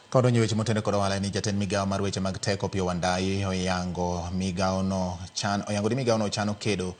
Kodonjo weche motene kod ohala ni jatend migawo mar weche mag teko Opiyo Wandayi oyango migawono chan oyango ni migawono chano kedo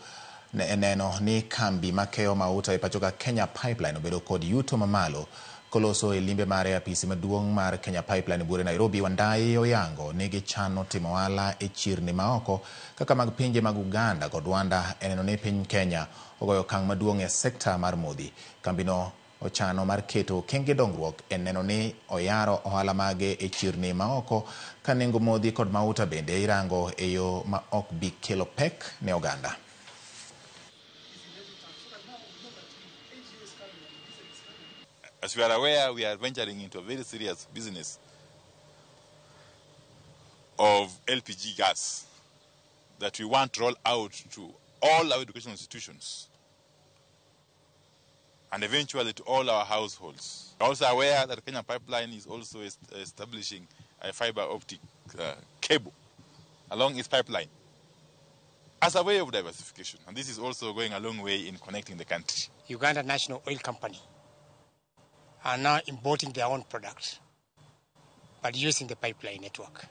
ne neno ni kambi makeyo mauta e pacho ka Kenya Pipeline obedo kod yuto mamalo. Koloso e limbe mare e apisi maduong' mar Kenya Pipeline buore Nairobi, Wandayi oyango ni gichano timo ohala e chirni maoko kaka mag pinje mag Uganda kod Rwanda e neno ni piny Kenya ogoyo okang' maduong' e sekta mar modhi. Kambino ochano mar keto okenge dongruok e neno ni oyaro ohala mage e chirni maoko ka nengo modhi kod mauta bende irango e yo ma ok bi kelo pek ne oganda. As we are aware, we are venturing into a very serious business of LPG gas that we want to roll out to all our educational institutions and eventually to all our households. We are also aware that Kenya Pipeline is also establishing a fiber optic cable along its pipeline as a way of diversification. And this is also going a long way in connecting the country. Uganda National Oil Company are now importing their own products, but using the pipeline network.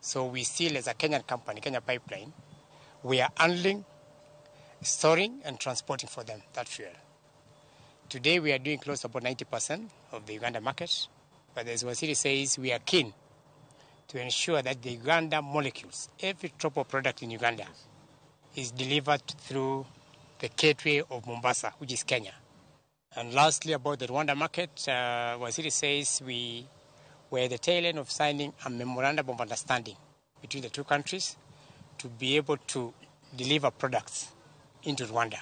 So we still, as a Kenyan company, Kenya Pipeline, we are handling, storing, and transporting for them that fuel. Today we are doing close to about 90% of the Uganda market, but as Waziri says, we are keen to ensure that the Uganda molecules, every drop of product in Uganda, is delivered through the gateway of Mombasa, which is Kenya. And lastly, about the Rwanda market, Waziri says we were at the tail end of signing a memorandum of understanding between the two countries to be able to deliver products into Rwanda.